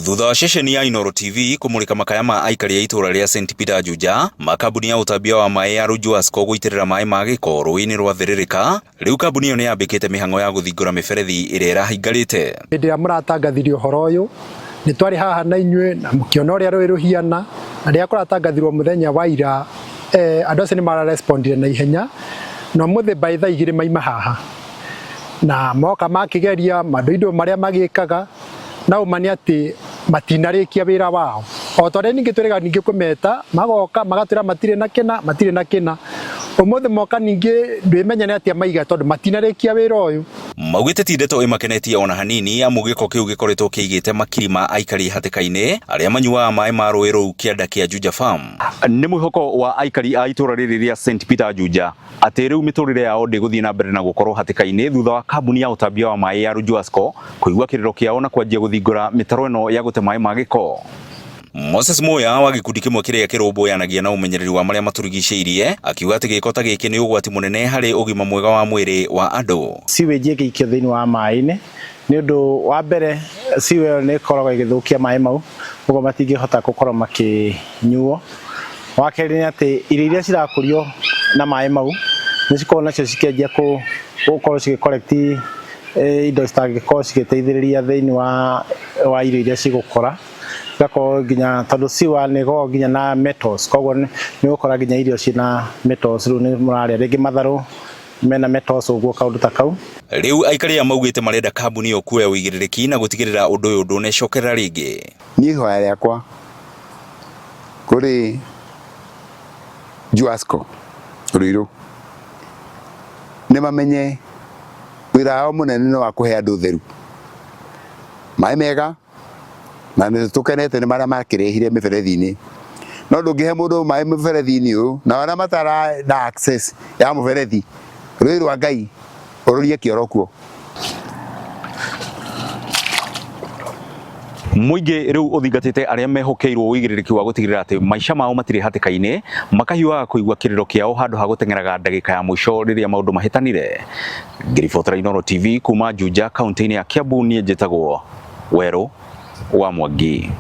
Thutha wa ceceni ya Inooro TV kũmũrĩka makaya ma aikari a itũũra rĩa St Peter Juja ma kambuni ya ũtambia wa maĩ ya Rujuasco gũitĩrĩra maĩ ma gĩko rũĩ-inĩ rwa Thĩrĩrĩka, rĩu kambuni ĩyo nĩ yambĩkĩte mĩhang'o ya gũthingũra mĩberethi ĩrĩa ĩrahingarĩte. Hĩndĩ ĩrĩa mũratangathire ũhoro ũyũ, nĩ twarĩ haha na inyuĩ na mũkĩona ũrĩa rũĩ rũhiana, na rĩrĩa kũratangathirwo mũthenya wa ira, andũ acio nĩ mararespondire na ihenya, na ũmũthĩ by thaa 2 maima haha. Na moka makĩgeria mandoindo marĩa magĩkaga, na ũma nĩ atĩ matinarĩkia wĩra wao. O ta ũrĩa ningĩ twĩrĩga ningĩ kũmeta, magoka magatwĩra matirĩ na kĩna, matirĩ na kĩna. Ũmũthĩ moka ningĩ ndwĩmenya nĩ atĩa maiga tondũ matinarĩkia wĩra ũyũ. Maugĩte ti ndeto ĩmakenetie ona hanini amu gĩko kĩu gĩkoretwo kĩigĩte makiri ma aikari hatĩka-inĩ arĩa manyuaga maĩ ma rũĩ rũu kĩanda kĩa Juja Farm. Nĩ mwĩhoko wa aikari a itũra rĩrĩ rĩa St Peter Juja atĩ rĩu mĩtũrĩre yao ndĩgũthiĩ na mbere na gũkorwo hatĩka-inĩ thutha wa kambuni ya ũtambia wa maĩ ya Rujuasco kũigua kĩrĩro kĩao na kwanjia gũthingũra mĩtaro ĩno ya gũte maĩ ma gĩko. Moses Muya wa gĩkundi kĩmwe kĩrĩa kĩrũmbũyanagia na ũmenyereri wa marĩa matũrigicĩirie akiuga atĩ gĩko ta gĩkĩ nĩ ũgwati mũnene harĩ ũgima mwega wa mwĩrĩ wa andũ. Sewage ĩngĩikio thĩinĩ wa maĩ-inĩ nĩ ũndũ wa mbere sewage ĩyo nĩ ĩkoragwo ĩgĩthũkia maĩ mau ũguo matingĩhota gũkorwo makĩnyuo. Wa kerĩ nĩ atĩ irio iria cirakũrio na maĩ mau nĩ cikoragwo nacio cikĩanjia gũkorwo cigĩ collect indo citangĩkorwo cigĩteithĩrĩria thĩinĩ wa irio iria cigũkũra. Igakorwo nginya tondũ sewer nĩ ĩkoragwo nginya na metals, koguo nĩ ũgũkora nginya irio ciĩna metals, rĩu nĩ mũrarĩa rĩngĩ matharũ mena metals ũguo kaũndũ ta kau. Rĩu aikari aya maugĩte marenda kambuni ĩyo kuoya ũigĩrĩrĩki na gũtigĩrĩra ũndũ ũyũ ndũnecokerera rĩngĩ. Niĩ ihoya rĩakwa kũrĩ Juasco Ruiru nĩ mamenye wĩra wao mũnene nĩ wa kũhe andũ ũtheru, maĩ mega na nĩ tũkenete nĩ marĩa makĩrehire mĩberethi-inĩ no ndũngĩhe mũndũ maĩ mũberethi-inĩ ũyũ na arĩa matara na access ya mũberethi rũĩ rwa Ngai ũrorie kĩoro kuo. Mũingĩ rĩu ũthingatĩte arĩa mehokeirwo ũigĩrĩrĩki wa gũtigĩrĩra atĩ maica mao matirĩ hatĩka-inĩ, makahiũhaga kũigua kĩrĩro kĩao handũ ha gũteng'eraga ndagĩka ya mũico rĩrĩa maũndũ mahĩtanire. Ngĩribotera Inooro TV kuma Juja kaunti-inĩ ya Kiambu, niĩ njĩtagwo Werũ wa Mwangi.